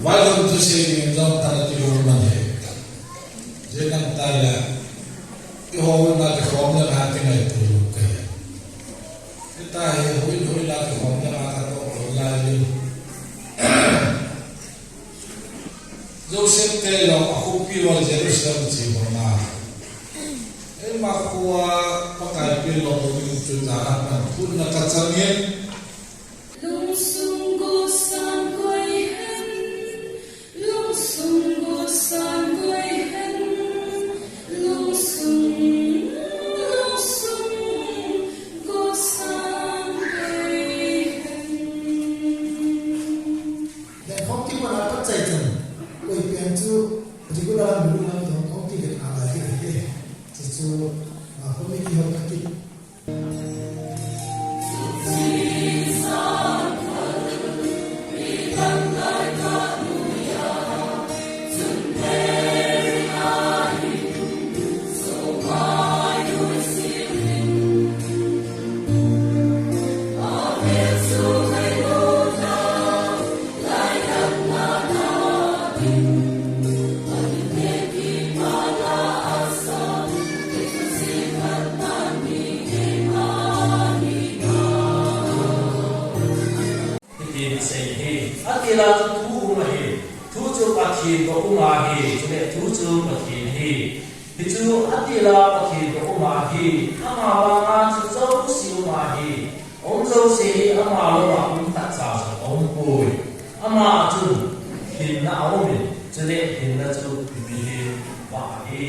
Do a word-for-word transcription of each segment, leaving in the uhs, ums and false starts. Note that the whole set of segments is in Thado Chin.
Welcome to singing in John Tanati Roman here. Jenang tala. Iho na ke hom na ha ke ngai tu ke. Ita he hui hui na ke hom na ha ka to la ni. Joseph te lo a khopi wa Jerusalem chi ho na. Ema khua Pakai pi lo tu ta na pun na ka changin. Lungsung gosang koi hen, lungsung gosang koi hen, lungsung, lungsung gosang koi hen. Len khom ti pon a pat chai chun, koi pen chu regular mi lu lam dong khom ti len a lai ti le. Chu chu, a, committee ho ka kit. Hitin asei hi, atila chu thu um ahi, thu chu Pathen toh um ahi, chule thu chu Pathen ahi. Hichu atila Pathen toh um ahi, ama vanga chu jouse um ahi. Aum jouse hi ama louva um khat cha jong aum poi. Ama chun hinna aum in, chule hinna chu mihem vah ahi.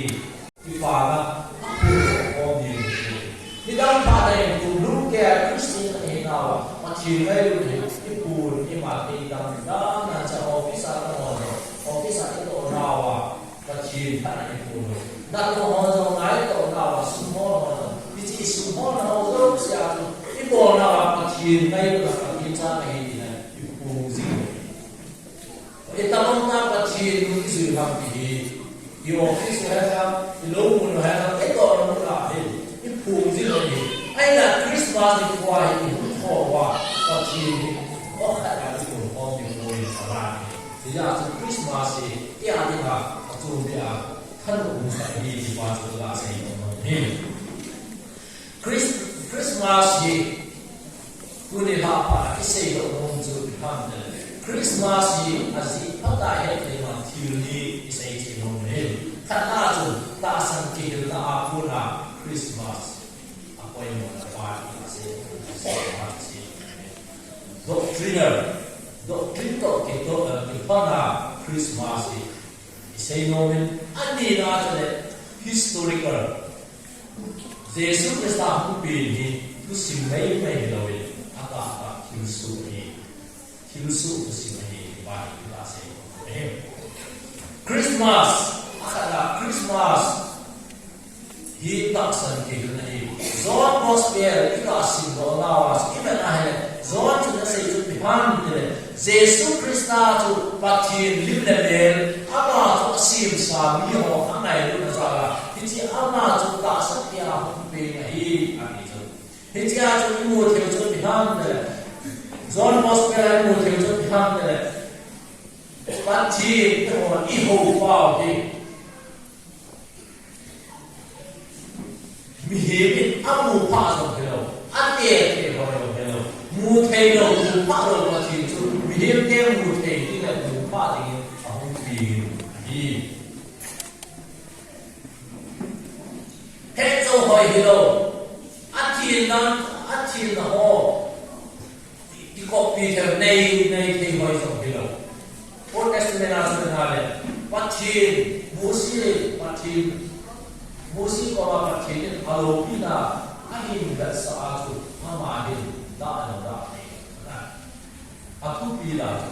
Ipa la, apu ko ni. Nidang pha nei kum lum ke Christian ahi nau a, Pathen ngailut hi, ipu, ima te dang dang na cha office a ka mo jo, office a ka to nau a, Pathen pha nei kum lum. Na to mo jo ngai to nau a, sum mo mo jo. Hichi sum mo na mo jo sia jo. Ipo nau a Pathen ngailut a Pathen cha ka hi ni na, ipu jing. Itobang a Pathen lung ijui ham ti hi, i office u hen lang, i lou mun u hen lang, i tohna mun a hin, i phung jing u ahi. Ahinla Christmas nikho a hin i hung thou va, Pathen hi, o khat a i hung thou ding u ahi. Hijeh chun Christmas hi, i a ding a, achom ding a, thanop um khat ahi, ti pa chu ka sei nom ahi. Chris-, Christmas hi tuni lha phat a kisei doh nom chu ipi ham tile, Christmas hi ajeh phat a het ding a thil ni kisei thei nom ahi. Khatna chu tahsan kihilna a kona Christmas a poimo na pa ti asei, asei, asei. Doctrinal, doctrine toh kitoh, eh, kitohna Christmas hi isei nom in, anina chule historical. Jesu Christa hung pen hi thusim maimai hilou in, atah tah thilsoh ahi, thilsoh thusim ahi, ti pa hi kasei nom e. Christmas, akhat a Christmas hi tahsan kihilna ahi. John Gospel i kasim doh nau a, i vet a ahile, John chun asei chu ipi ham tile, Jesu Christa chu Pathen lim le mel, ama chu asemsa miho angailutna jal a, hiche ama chu tahsa a hung peng ahi, ati chu. Hichea chu imu thei chu ipi ham tile, John Gospel a imu thei chu ipi ham tile, Pathen in eihon eihou pau hi. Mihem in amu phah jong hilou, ate thei ho jong hilou, mu thei lou, mu phah lou Pathen chu, mihem te mu thei ding le mu phah ding in ahung peng ahi. Hetjou hoi hilou, athenna, athenna ho. I, i copy thei, nei, nei thei hoi jong hilou. Old Testament a chu na le, Pathen, Mose, Pathen, Mose koma Pathen in aloupina ahin vetsah a chu, ama hin dah a dah thei. Athupi la chu.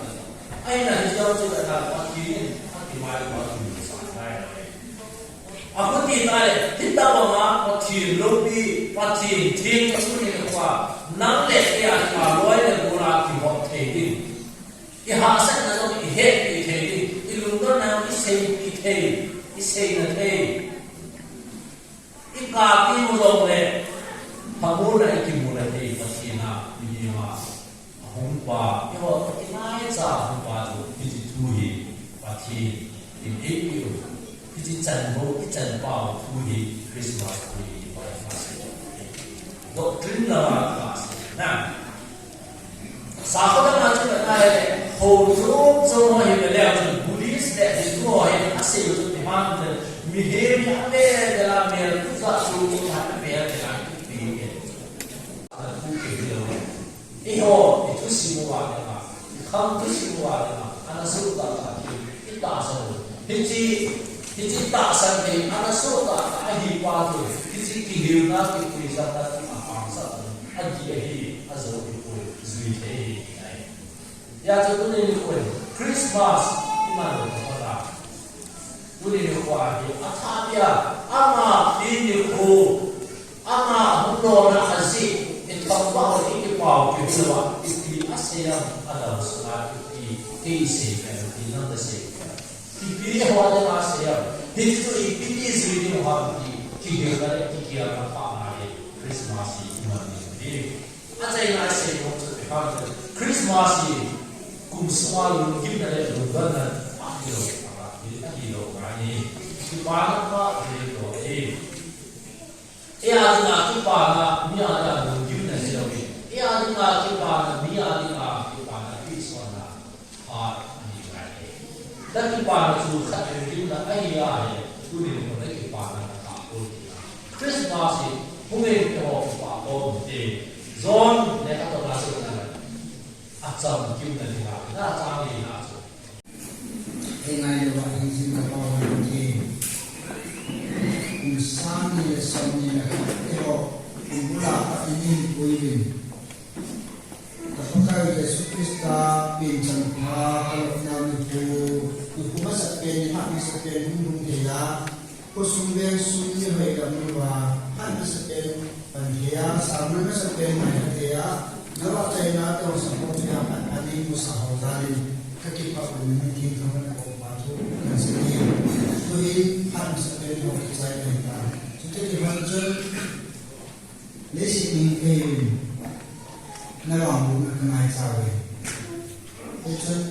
Ahinla hiche chu le na Pathen in akimai pa chu sa ngai. Achuti tale, hitabanga Pathen loupi, Pathen theng chu ni kwa, nang le kei a loi le gol a kihop thei ding. I hahsatna jong i hetpi thei ding. I lungdonna jong i seipi thei, i seina thei. I kati u jong le, phamuna i kimuna thei Pathen a, i ni ma. Ahung pa, eiho toh i ngaicha ahung pa chu, hiche thu hi, Ichan bou, ichan pau thu hi Christmas thu hi Bible a sei. Doctrine lama ka sei na. Sakho lama chu ka ngai le, ho chom chom ho hi ka le chu Buddhist le Hindu ho hi a sei chu ti man le, mihem hi a pe de la mel tu za chu chu ha pe de la ki pe ke. A tu ke lo. Eiho, i thusim uva dinga, i khang thusim uva dinga, ana soh tahtah hi, i tahsan u. Hiche, hiche tahsan thei, ana soh tahtah ahi phat u, hiche kihilna, kipuisamna, a pangsa, adih ahi, ajou ahi poi, jui thei ahi, ahi. Hijeh chun tuni nikho, Christmas, iman lou tah a. Tuni nikho hi, athah beh a, ama pi nikho, ama hung lona ajeh, i thangvah ho i kipao kit lou a, ipi asei am, adang sunga ipi, kei sei pen, ipi nang nasei pen. Ipi ho a dinga sei am, hichu ipi ti jui ding ham ti, kihilna le kigel na pha ngai, Christmas hi iman ding ahi. Achaina a sei nom chu ipi ham, Christmas hi kum sunga lunggimna le lungdonna ahilou, ahilou ngai ahi. Kipana pa ahilou ahi. Ei a dinga kipana, mi a dinga lunggimna hilou ahi. Ei a dinga kipana, mi a dinga kipana, Christmas na. Phat ahi ngai e. Na kipana chu khat lunggimna ahi a hi, tuni nikho na kipana na kha poi. Christmas hi hung in eiho kipa poi te. John lekhathot a sei na, achamkimna dinga, na chang le na chu. Ei ngailu va hi jing ka pau na ti. Kum sang ni le som ni le khat eiho, kum bula khat ni pui vin. Ka Pakai Jesu Christa pinchan pha ka lopna nikho, nikho masapen, nikho masapen hung lhung thei a, khosung vengsung ni hoidam uva, phat masapen pan thei a, sanggol masapen mai thei a, na vahchoina toh support thei a, phat ani musa ho jal in, ka kipah u ni thil thang na ko pa thu kan sei. Tuhin phat masapen ho kichai thei ta. Chuti kibang chun, Leiset ning thei in, na vang lungna ka ngaicha uve. Hichun,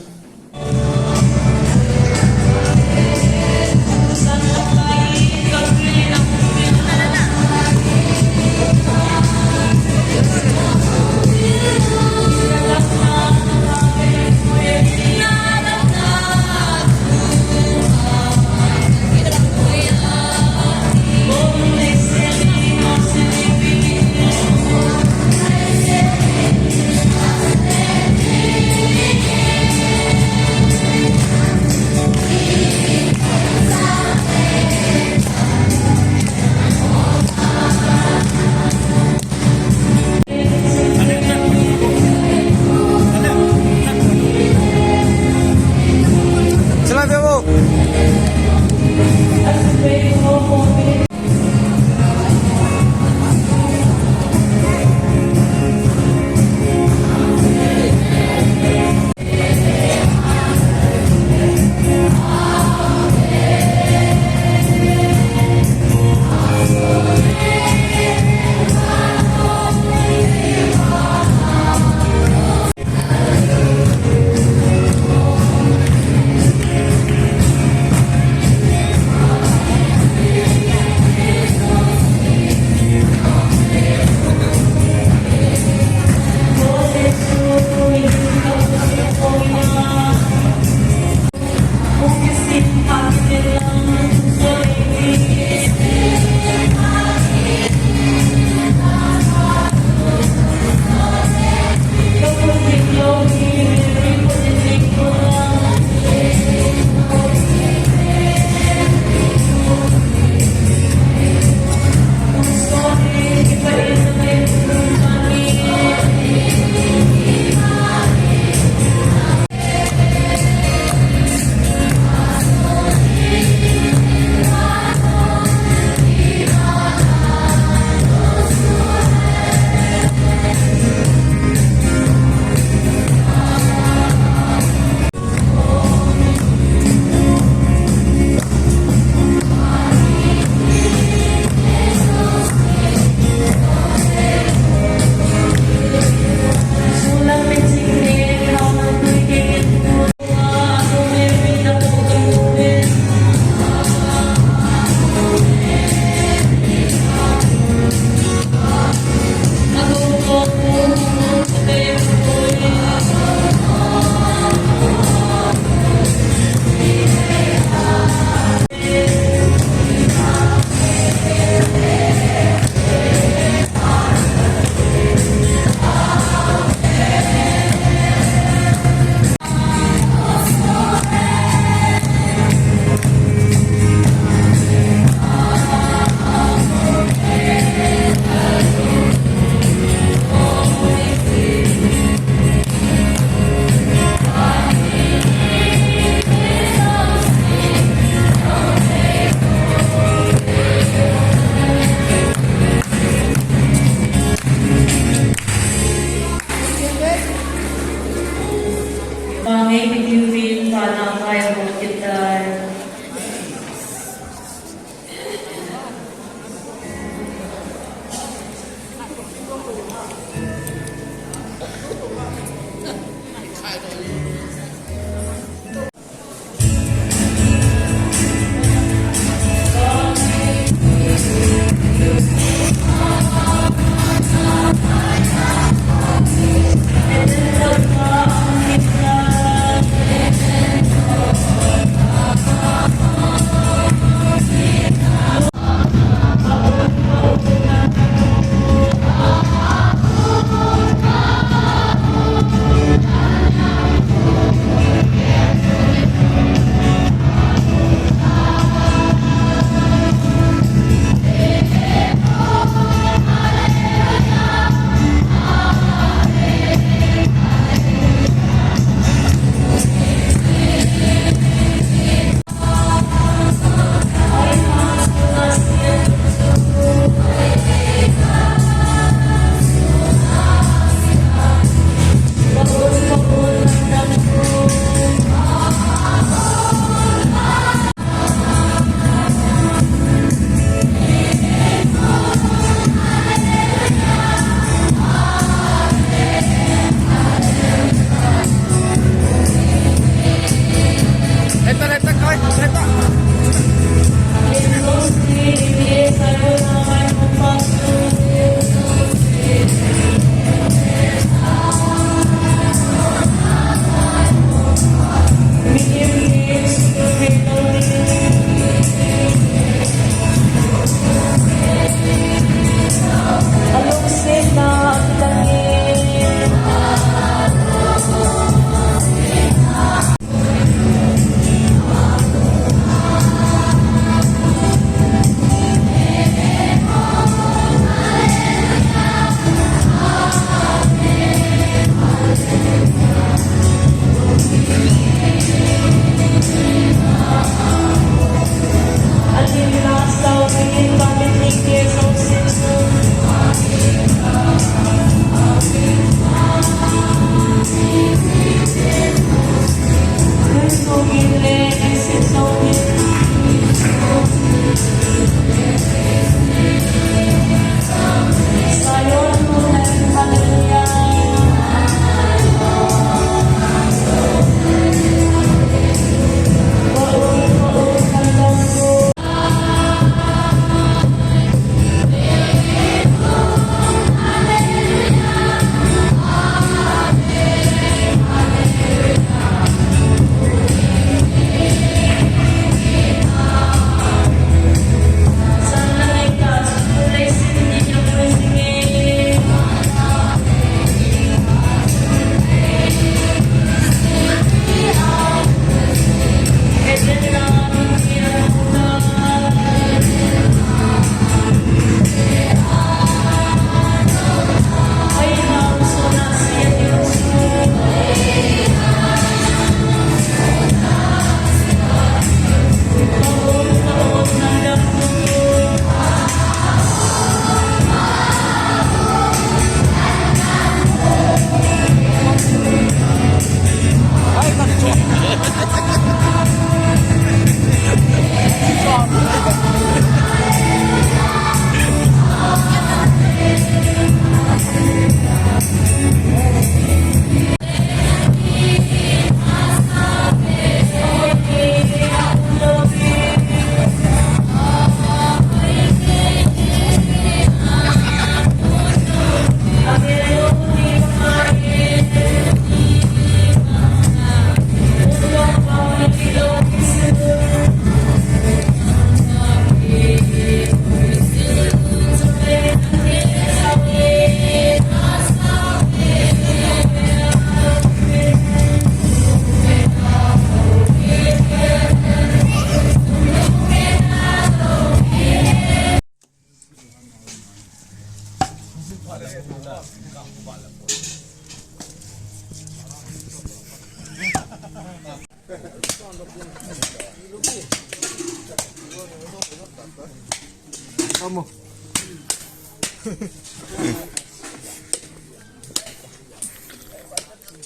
Uvin vana kai ho kitai.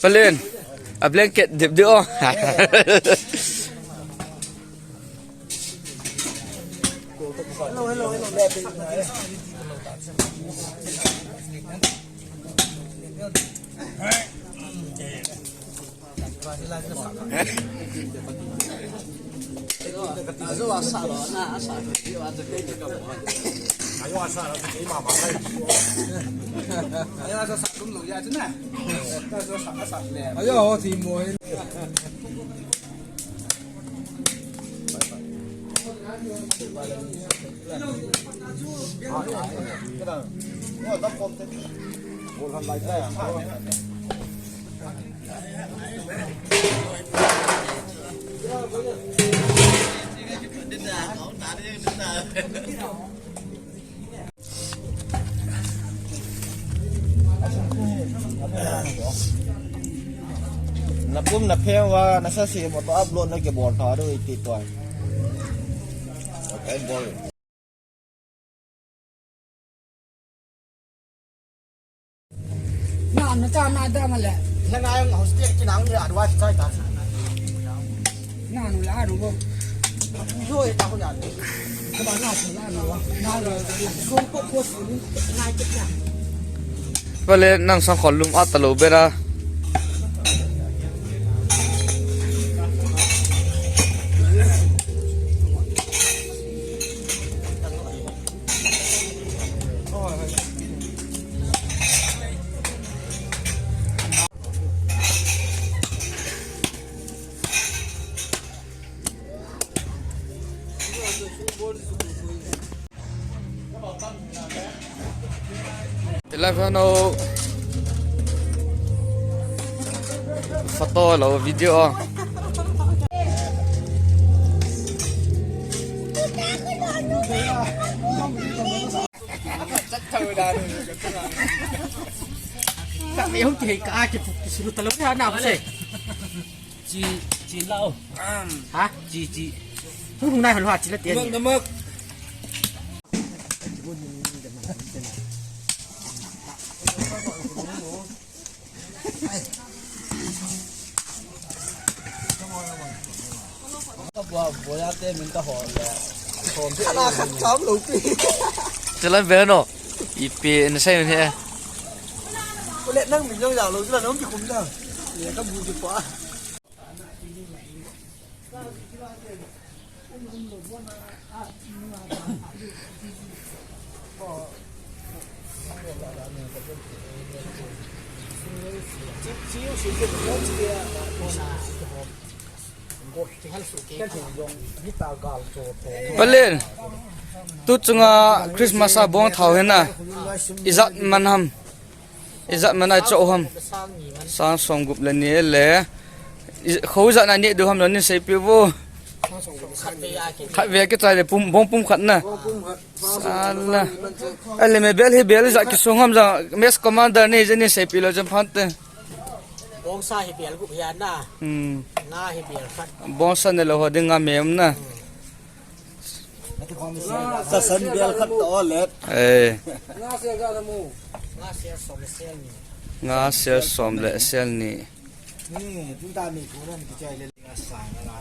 Palen. A blanket dip dip o. Na pum na phem uva, na sa si mo to upload na ke bol tha do iti to. Okay, bol. Na, na cha na da ma le. Na na yang hostel ki nang le advice chai ta. Na nu la ru bo. Yo e ta ko ya. Ka ba na sa la na wa. Na ru. So ko ko su ni. Na ke ya. Vale, nang sang khol lum a ta lo bera. Eleven o. Photo lo video. Ka me hung kei ka ke puk ki suru talo ya na ba se. Chi, chi lao. Ha? Chi, chi. Hung hung nai hal ha chi la te. Namak, namak. Ka bua, bua ya te min ka hol le. Hol te. Ala khat cham lo pi. Chalan ve no. Ipi na sai he. Ule nang min jong ya lo, chalan nang ki kum da. Ye ka bu ki pa. Palen, tu chunga Christmas a bong thao hina, ijat man ham. Ijat man a cho ham. Sang som gup le ni le. Kho ijat na ni du ham lo ni seipi vo. Khat ve ki chai le pum, bong pum khat na. Sala. Ale me bel hi bel ijat ki song ham ja. Mess commander ni je ni seipi lo jam phan te. Bong sa hi bel gup hi na. Hmm. Nga hi bel khat. Bong sa ne lo ho ding nga mem na. Sa san bel khat ta o let. Eh. Nga sel ga na mu. Nga sel som le sel ni. Nga sel som le sel ni. Ni, tu ta mi ko ran ki chai le nga sa nga la.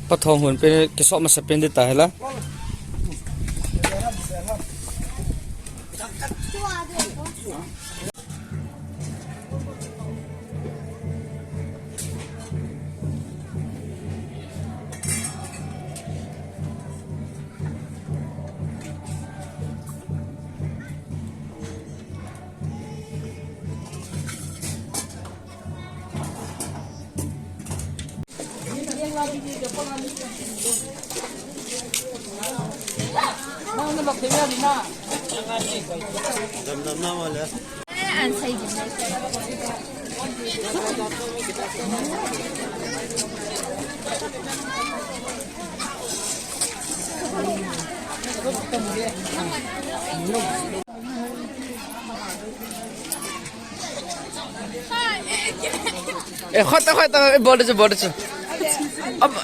Pathong hun pe kisop masa pen di ta hela. Eh, khota, khota, eh, bol de chu, bol de chu. Ab-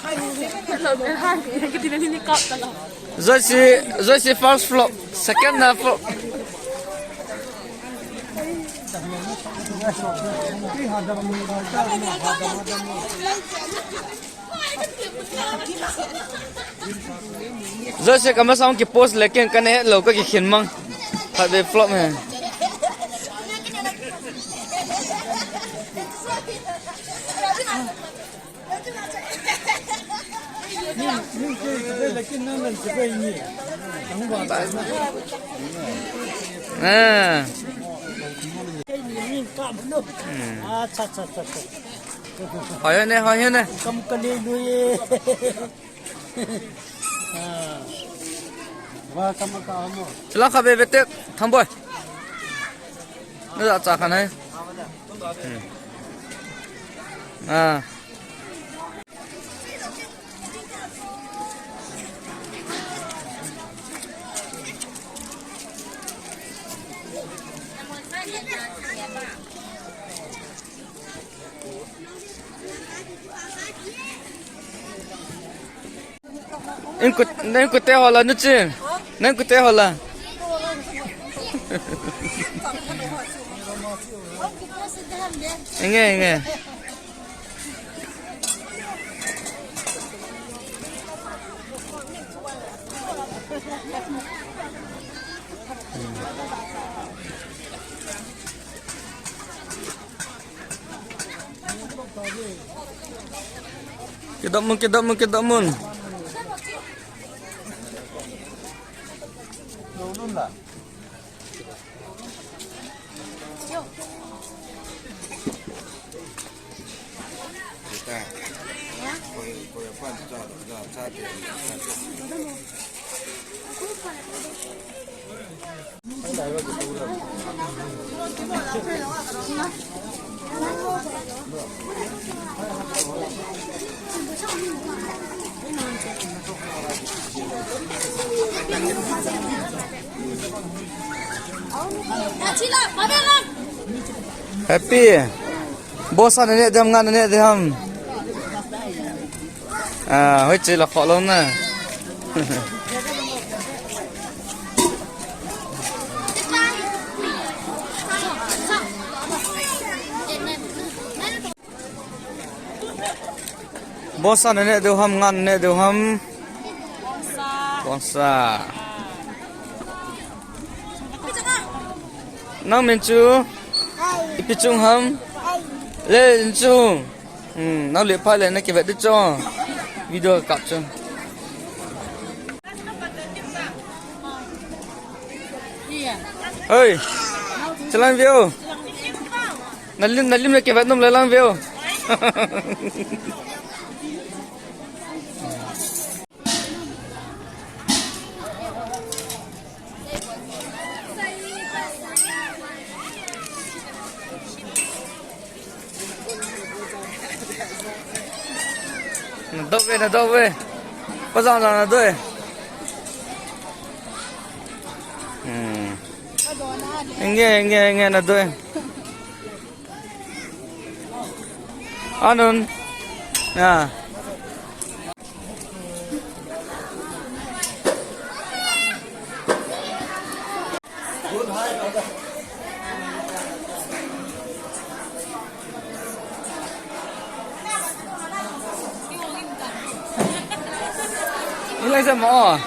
Joyce, Joyce first flop, second na flop. Joyce kama song ki post le ken kana het lou ka kikhen mang. Khatvei flop he. Ah. Hmm. Hoi hoi ne, hoi hoi ne. Kam ka le lui. Ah. Wa kam ka amo. Chila kha be be te, Thamboi. Na ja cha kha nai. Hmm. Ah. Inkut, inkut te hola nu chin. Inkut te hola. Inge, inge. Kidap mun, kidap mun, kidap mun. Happy. Boss a nane dem nga nane dem. Ah, hoi che la kho lo na. Boss a nane deu ham, nga nane deu ham. Boss a. Nang min chu? Ipi chung ham? Le in chu. Hmm, nang le pha le na kivet di chu. Video kap chu. Oi. Chelang view. Nalim, nalim le kivet nom le lang view. Nadop ve, nadop ve. Pajang jang nadop ve. Hmm. Inge, inge, inge, nadop ve. Anun. Ya. Ilai sa mo.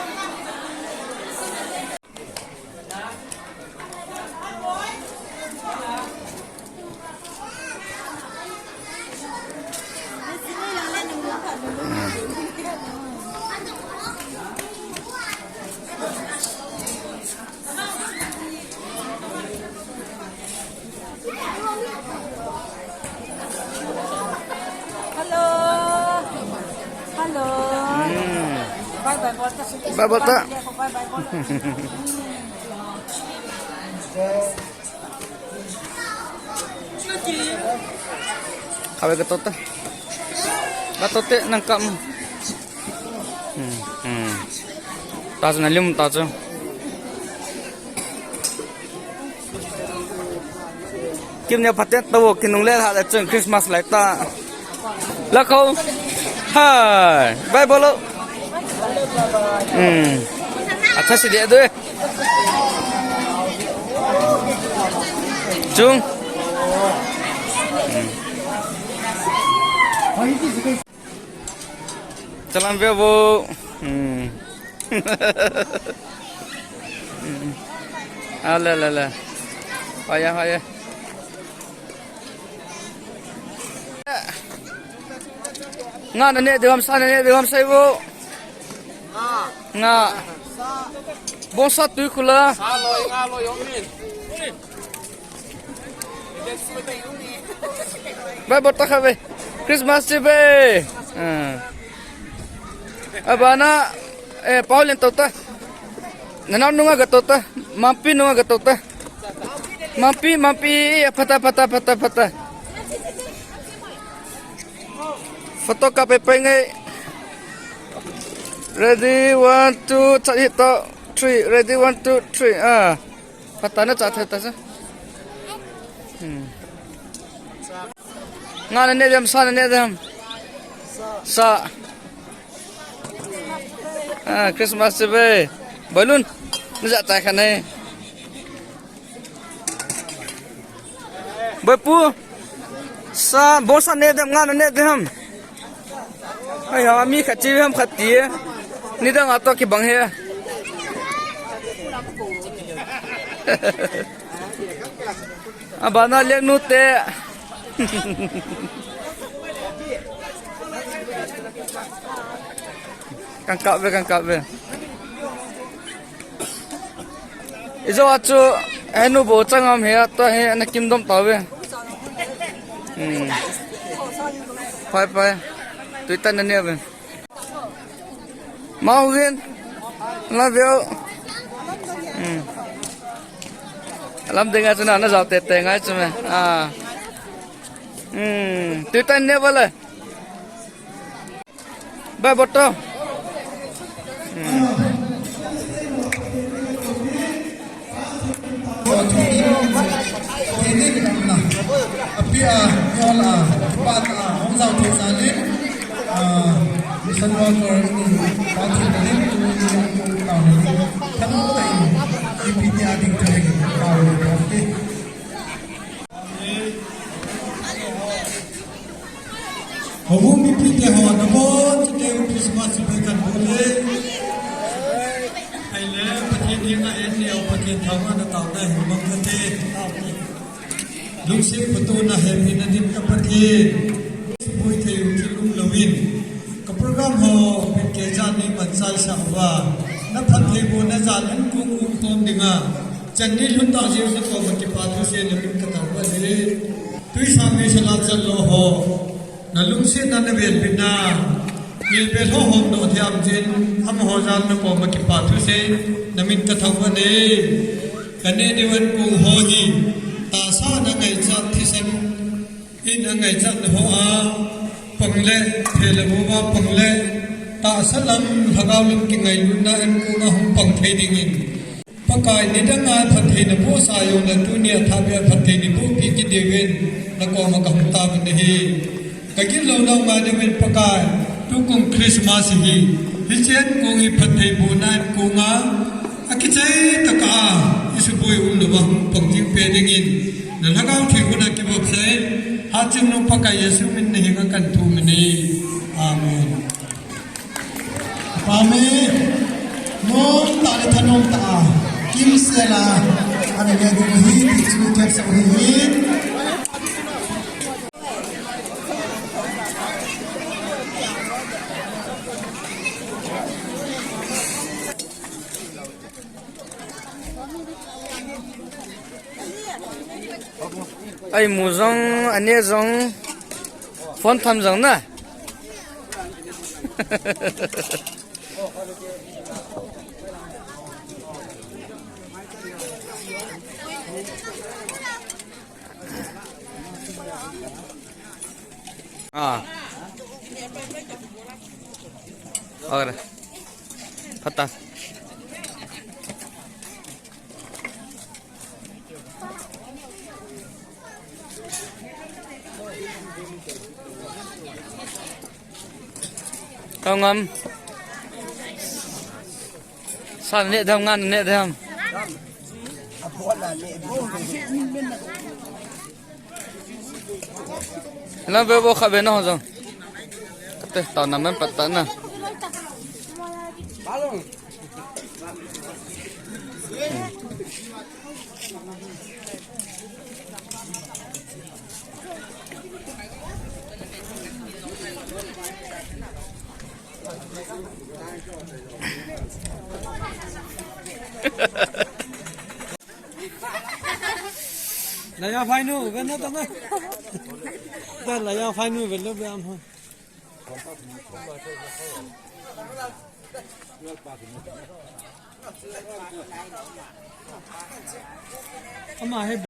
Hello. Hello. Hmm. Bye bye, bol ta. Bye bol ta. Bye bye, bol ta. Khatvei katoh ta. Katoh te nang kam. Hmm, hmm. Ta chu na lim ta chu. Kim ne phaten to kinungle ha da chun Christmas lai ta. Lakho. Hai. Bye bolo. Hmm. Acha si de do. Chung. Hmm. Chalam ve vo. Hmm. Hmm. Ale, ale, ale. Haya, haya. Nga na ne de ham, sa na ne de ham, sai vo. Nga. Bongsa tui khula. Sa loi, nga loi, om in. Bye, bota kha ve. Christmas chi ve. Ah. Abana, eh, Paulen tota. Nanau nunga ga tota. Mampi nunga ga tota. Mampi, mampi, eh, phata, phata, phata, phata. Photo kap pe pe ngai. Ready, one, two, chat hit to, three. Ready, one, two, three. Ah. Phata na cha thei ta sa. Hmm. Nga na ne dem, sa na ne dem. Sa. Ah, Christmas chi ve. Balloon. Na ja ta kha nai. Boi pu. Sa, bongsa ne dem, nga na ne dem. Ai ha, mi khat chi ham khat ti. Nidang a to kibang he. Abana leng nu te. Kan kap ve, kan kap ve. Ijo achu, henu bo changam he, to he, na kim dom ta ve. Hmm. Pai, pai. Tui tan na ne ve. Mau gin. Love you. Hmm. Lam ding a chu na, na jao te te ngai chu me. Ah. Hmm. Tui tan ne va le. Bye, bottom. Hmm. Apia, yola, pata, hong jao thei jal in, ah, mission worker in, pa thei jal in, tu in, tu in, tu in, tu in, tu in, ipi tia ding thei, pa thei jal in. Houbung mipite ho, nabonchauvin Christmas chibai kan bol e. Ahile, Pathen henga eihin neo, Pathen thangvahna taona hin mang kate. Lungset phatona hepina dingin ka Pathen. Boi thei u kilung louvin. Ka program ho, pin ke jan ni man chai sa uva. Na phattheibohna jan ankong um khom dinga. Chan ni lhun tah jeh u na koma kipa thusei na min ka thangvah e. Tuisa meisel a chan lou ho. Na lungsetna na velvetna. Nge vel ho hom doh thiam jin, amaho jal na koma kipa thusei, na min ka thangvah e. Ka neh diu ankong ho hi, tahsa na ngaichat thisan, in a ngaichat na ho a, pang le, phe le vo va pang le, tahsa lam, lhagao lam kingailutna ankong a hung pang thei dingin. Pakai nidang a phattheina bohsa jongle tunia thahbeh a phatthei neiboh pi kit diuvin na koma kahung taovin ahi. Ka gitlou nau ngai diuvin Pakai, tukum Christmas hi, hiche ankong hi phattheibohna ankong a, akichai tah a, isuboi umlouva hung pang jing peh dingin, na lhagao theng khut a kivopsah in, Hatchungnung Pakai Jesu min a hing a kan thum e. Amen. Pame, nom tah le thanom tah a, kimsel a, ana neh diu ahi, ti chu themsah u ahi. Ai mu jong, aneh jong, phone tham jong na. Ah. Aur. Phatah. Ngam. Sa ne dam ngan ne dam. Lang ve bo kha ve na ho jong. Kate ta na men pat ta na. Laya phai nu, ve na ta na. Ta laya phai nu, ve lo ve am ho. Ama he